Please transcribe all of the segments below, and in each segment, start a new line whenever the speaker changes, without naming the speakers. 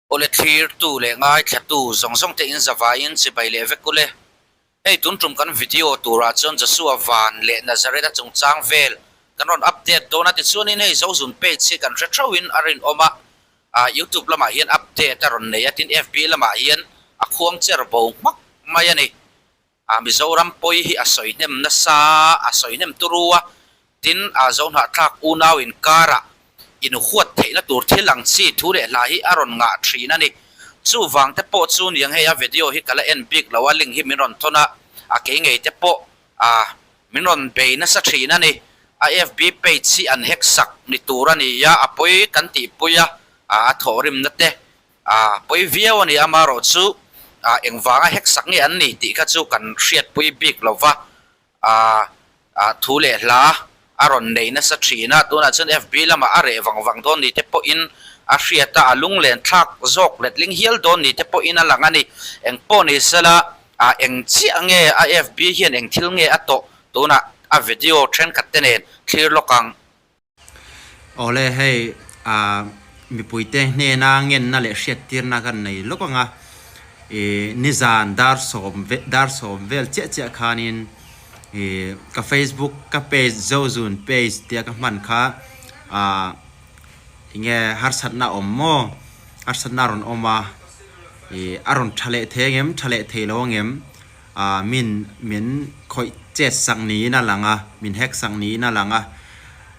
Awle thlirtu leh ngaithlatu zawng zawng te in zavaiin chibai leh vek ule. Hei tun tum kan video turah chuan Joshua Van leh Nazareth a chungchang vel kan rawn update dawn a tichuanin hei Zozun page hi kan hre theuhin a rinawm a, ah youtube lamah hian update a rawn nei a tin FB lamah hian a khuang cher bo hmak mai a ni. A Mizoram pawi hi a sawi hnem nasa, a sawi hnem turu a, tin a Zohnahthlak unau inkarah inhuat theihna tur thil ang chi thu leh hla hi a rawn ngah thin a ni. Chuvang te pawh chu niang hei a video hi ka la en bik lo a, link hi min rawn thawn a, a kei ngei te pawh a min rawn bei nasa thin a ni. A FB page hi an hack sak ni tur a ni a, a pawi kan tihpui a, a thawhrimna te A pawi viau a ni amarawh chu a engvanga hek sak nge an ni tih kha chu kan hriatpui bik lo va, a a thu leh hla a rawn nei nasa thin a, tunah chuan FB lamah a reh vang vang dawn ni te pawhin a hriat a, a lunglen thlak zawk letling hial dawn ni te pawhin a lang a ni. Engpawh ni sela a eng chiah nge a FB hian eng thil nge a tawh tunah a video thenkhat te nen thlir lawk ang.
Awle hei ah mipuite hnena ngenna leh hriattirna kan nei lawk ang a, ih nizan dar sawm ve dar sawm vel chiah chiah khanin ih ka facebook ka page zozun page tia ka hman kha ah enge harsatna a awm maw harsatna a rawn awm a ih a rawn tha leh thei ang em tha leh thei lo ang em. Ah min min khawih chet sak niin a lang a, min hack sak niin a lang a,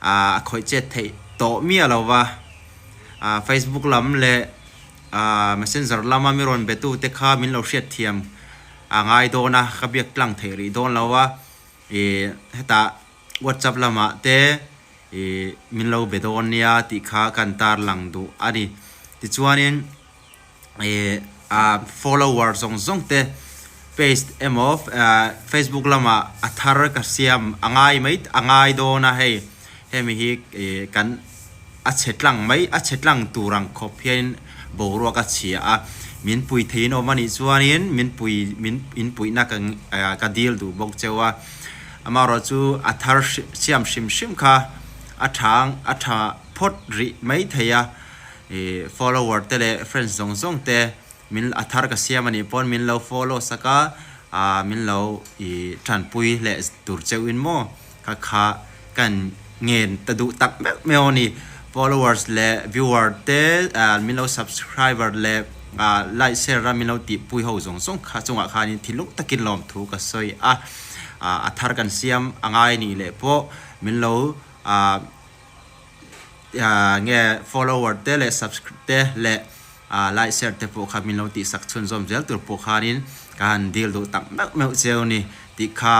ah a khawih chet theih tawh miah lo va, ah Facebook lam leh ah messenger lama mi rawn be tu te kha min lo hriat thiam a ngai dawn a, ka biak tlang theih rih dawn lo a, ih hetah WhatsApp lamah te ih min lo be dawn nia tih kha kan tarlang duh a ni. Tichuanin. ih ah follower zawng zawng te page emaw ah facebook lamah a thar ka siam a ngai mai a ngai dawn a hei hemi hi ih kan a chhe tlang mai a chhe tlang tur ang khawp hian boruak a chhia a min pui theiin awm a nih chuanin min pui min in puihna ka ah ka dil duh bawk cheu a amaherawhchu a thar siam hrim hrim kha a tha a tha phawt rih mai thei a. Ih follower te leh friends zawng zawng te min a thar ka siam anih pawn min lo follow sak a ah min lo ih tanpui leh tur cheuh in maw kha kha kan ngen ta duh tak meuh meuh a ni followers leh viewer te ah min lo subscriber leh ah like share a min lo tihpui ho zawng zawng kha chungah khanin thinlung takin lawmthu ka sawi a ah a thar kan siam a ngai nih leh pawh min lo ah. Nge follower te leh subscribe te leh like share te pawh kha min lo tih sak chhunzawm zel tur pawh khanin ka han deal duh tak meuh meuh cheu ni tih kha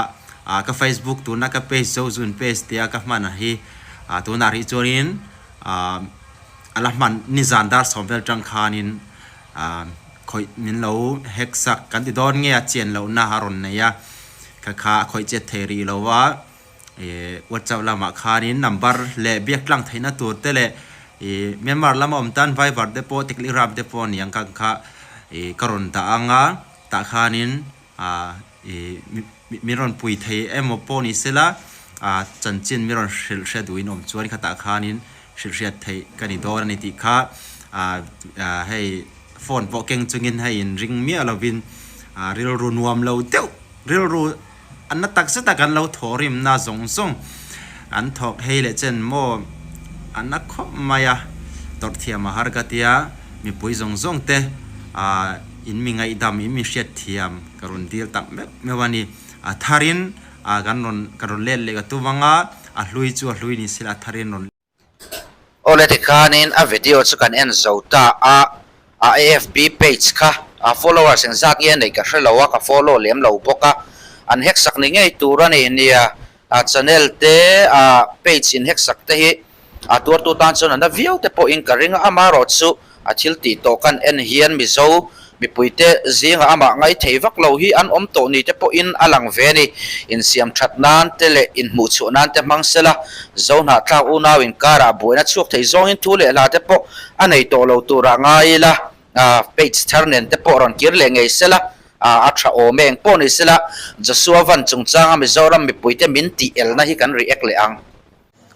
ka facebook tuna ka page zozun page tia ka hman hi tunah rih chuanin a la hman nizan dar sawm vel tang khanin khawih min lo hack sak kan ti dawn nge a chian lohna a rawn nei a kha kha a khawih chet thei rih lo a. Ih WhatsApp lamah khanin number leh biak tlang theihna tur te leh ih Myanmar lama awm tan Viber te pawh Telegram te pawh aniang kha kha ih ka rawn dah ang a tah khanin ah ih min rawn pui thei emaw pawh ni sela ah chanchin min rawn hrilh hriat duhin awm chuan khatah khanin hrilh hriat theih ka ni dawn a ni tih kha ah ah hei phone pawh keng chungin hei inring miah lovin ah rilru nuam lo deuh rilru. A na tak zet a kan lo thawh rimna zawng zawng an thawk hei leh chen maw a na khawp mai a, tawrh thiam a har ka tia mipui zawng zawng te ah in mi ngaihdam in mi hriat thiam ka rawn dil tak meuh meuh a ni. A tharin ah kan rawn ka rawn let leh ka tum ang a, a hlui chu a hlui ni sela a tharin rawn.
Awle tikhanin a video chu kan en zo ta a, a AFB page kha a followers engzat nge a neih ka hre lo a, ka follow lem lo bawk a, an hack sak ni ngei tur a ni nia, a channel te a page in hack sak te hi a tuartu tan chuan a na viau te pawhin ka ring a, amaherawh chu A thil tih tawh kan en hian Mizo mipuite zingah amah ngaithei vak lo hi an awm tawh ni te pawhin a lang ve a ni. Insiam that nan te leh inhmuh chhuah nan te hmang sela, Zo hnahthlak unau inkarah buaina chhuak thei zawngin thu leh hla te pawh a nei tawh lo turah ngai ila, page thar nen te pawh rawn kir leh ngei sela, a tha awm e. Engpawh ni sela, Joshua Van chungchanga Mizoram mipuite min tih elna hi kan react leh ang.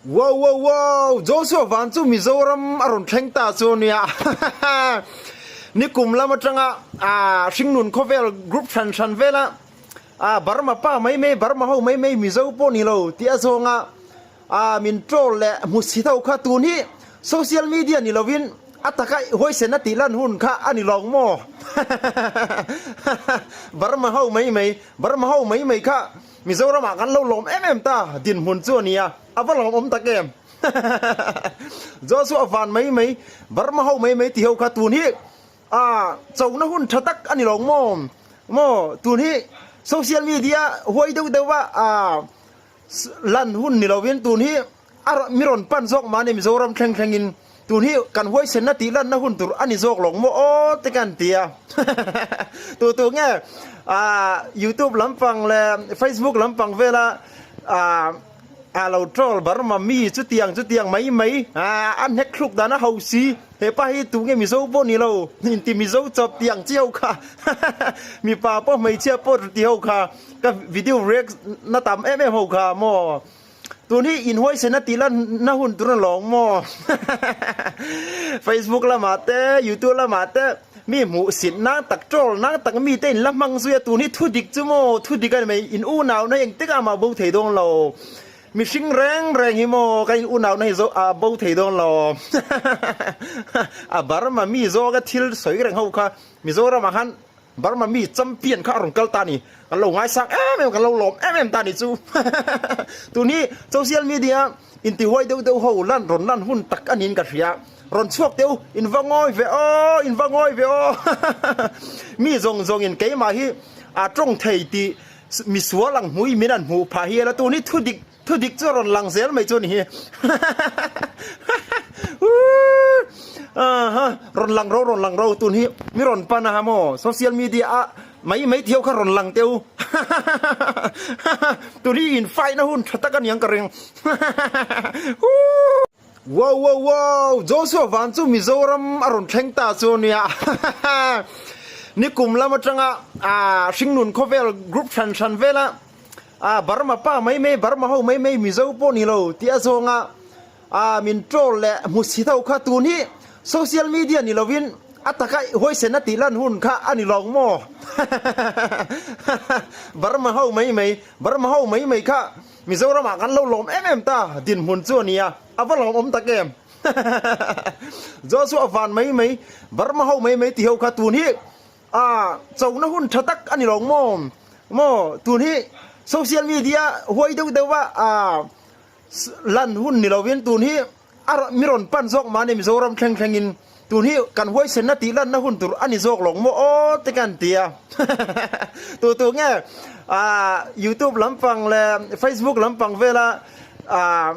Wow wow wow! Joshua Van chu Mizoram a rawn thleng ta chu ania. Nikum lam atanga ah hringnun khawvel group hran hran vela ah Burma pa mai mai Burma ho mai mai Mizo pawh ni lo tih a zawnga ah min troll leh hmusit ho kha tun hi social media ni lovin a taka huaisen a tih lan hun kha a ni lawng maw? Burma ho mai mai Burma ho mai mai kha Mizoramah kan lo lawm em em ta dinhmun chu a nia a va lawmawm tak em? Joshua van mai mai Burma ho mai mai ti ho kha tun hi a chona hun tha tak a ni lo maw maw tun hi social media huai deuh deuh a a lan hun ni lovin tun hi a mi rawn pan zawk mahni Mizoram thleng thleng in tun hi kan huaisenna tih lanna hun tur a ni zawk lo maw aw te ka an ti a tu tu nge a youtube lampang leh facebook lampang vela a A lo troll Burma mi chutiang chutiang mai mai a a hnek thluk dan a ho si hepa hi tunge Mizo pawh ni lo inti Mizo chawp tih ang chi ho kha mipa pawh hmeichhia pawh ti ho kha ka video react na tam em em ho kha maw tun hi inhuaisen a tih lan na hun tur a lawng maw Facebook lamah te youtube lamah te Mi hmuh sit nang tak troll nang tak mi te in la hmang zui a tun hi thu dik chu maw thu dik a ni mai in unau na engtik ah mah bo thei dawn lo mihring reng reng hi maw ka in unau na hi zo ah bo thei dawn lo a Burma mi zawk a thil sawi reng ho kha Mizoram ah khan Burma mi champion kha a rawn kal ta a ni kan lo ngaisang em em kan lo lawm em em ta a ni chu tun hi social media intihuai deuh deuh ho lan rawn lan hun tak a niin ka hria. Rawn chhuak teh u, in va ngawi ve aw, in va ngawi ve aw. Mi zawng zawngin keimah hi a tawng thei tih misual ang hmui min an hmuh phah hi a la tun hi thu dik thu dik chu a rawn lang zel mai chu a ni hi. Aha, rawn lang ro rawn lang ro tun hi mi rawn pan a maw social media a mai mai thiau kha rawn lang teh u. Tun hi in fight na hun tha tak a niang ka ring. Wow wow wow Joshua van chu Mizoram a rawn thleng ta chu ania Nikum lam atanga ah hringnun khawvel group hran hran vela ah Burma pa mai mai Burma ho mai mai Mizo pawh ni lo tih a zawnga ah min troll leh hmusit ho kha tun hi social media ni lovin a taka huaisen a tih lan hun kha a ni lawng maw Burma ho mai mai Burma ho mai mai kha Mizoramah kan lo lawm em em ta dinhmun chu a nia, a va lawmawm tak em. Joshua van mai mai, Burma ho mai mai ti ho kha tun hi a chona hun tha tak a ni lo maw? Maw tun hi social media huai deuh deuh a a lan hun ni lovin tun hi A mi rawn pan zawk mahni Mizoram thleng thlengin tun hi kan huaisenna tih lanna hun tur a ni zawk lo maw aw te ka an ti a. Tu tu nge ah youtube lampang leh facebook lampang vela ah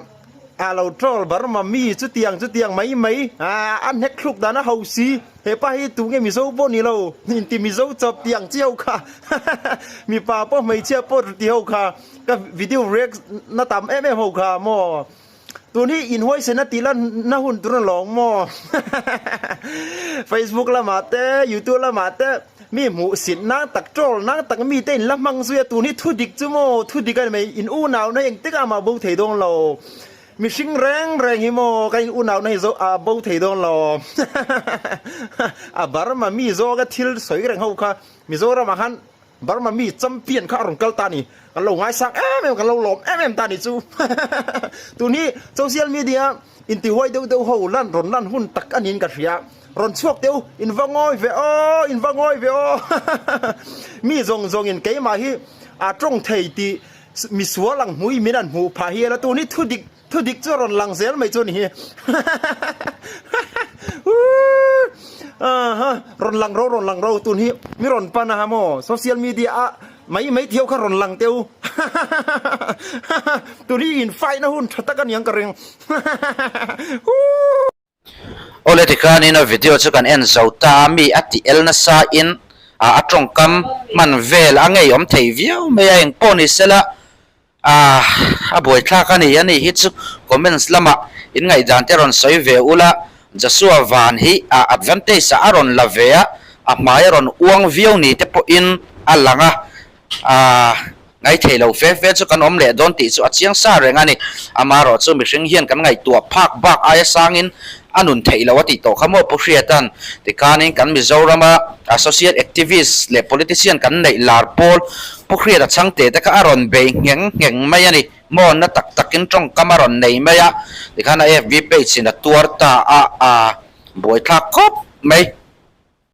a lo troll Burma mi chutiang chutiang mai mai ah a hnek thluk dan a ho si hepa hi tu nge Mizo pawh ni lo inti Mizo chawp tih ang chi ho kha mipa pawh hmeichhia pawh ti ho kha ka video react na tam em em ho kha maw. Tun hi inhuaisen a tih lan na hun tur a lawng maw? Facebook lamah te, youtube lamah te mi hmuh sit nang tak, troll nang tak mi te in la hmang zui a, tun hi thu dik chu maw? Thu dik a ni mai, in unau na engtik ah mah bo thei dawn lo. Mihring reng reng hi maw ka in unau na hi zo ah bo thei dawn lo. A Burma mi zawk a thil sawi reng ho kha Mizoram ah khan Burma mi champion kha a rawn kal ta a ni. Kan lo ngaisang em em, kan lo lawm em em ta a ni chu. Tun hi social media intihuai deuh deuh ho lan rawn lan hun tak a niin ka hria. Rawn chhuak teh u, in va ngawi ve aw, in va ngawi ve aw. Mi zawng zawngin keimah hi a tawng thei tih misual ang hmui min an hmuh phah hi a la tun hi thu dik Thu dik chu a rawn lang zel mai chu a ni hi. Aha, rawn lang ro, rawn lang ro tun hi mi rawn pan a ha maw? Social media a mai mai thiau kha rawn lang teh u. Tun hi in fight na hun tha tak a niang ka ring.
Awle tikhanin a video chu kan en zo ta a, mi a tih el nasa in a tawngkam hman vel a ngei awm thei viau mai a, engpawh ni sela ah a buaithlak a ni a nih hi chu comments lamah in ngaihdan te rawn sawi ve ula, Joshua Van hi a advantage ah a rawn la ve a, a hmai a rawn uang viau ni te pawhin a lang a. Aaa, ngaithei lo fe fe chu kan awm leh dawn tih chu a chiang sa reng a ni. Amaherawhchu mihring hian kan ngaihtuah phak bak aia sangin A nun theih loh a tih tawh kha maw Pu Hriata'n tikhanin kan Mizorama social activist leh politician kan neih lar pawl Pu Hriata chhangte te kha a rawn bei ngheng ngheng mai a ni. Maw na tak takin tawngkam a rawn nei mai a, tikhan a FB page in a tuar ta a, a buaithlak khawp mai.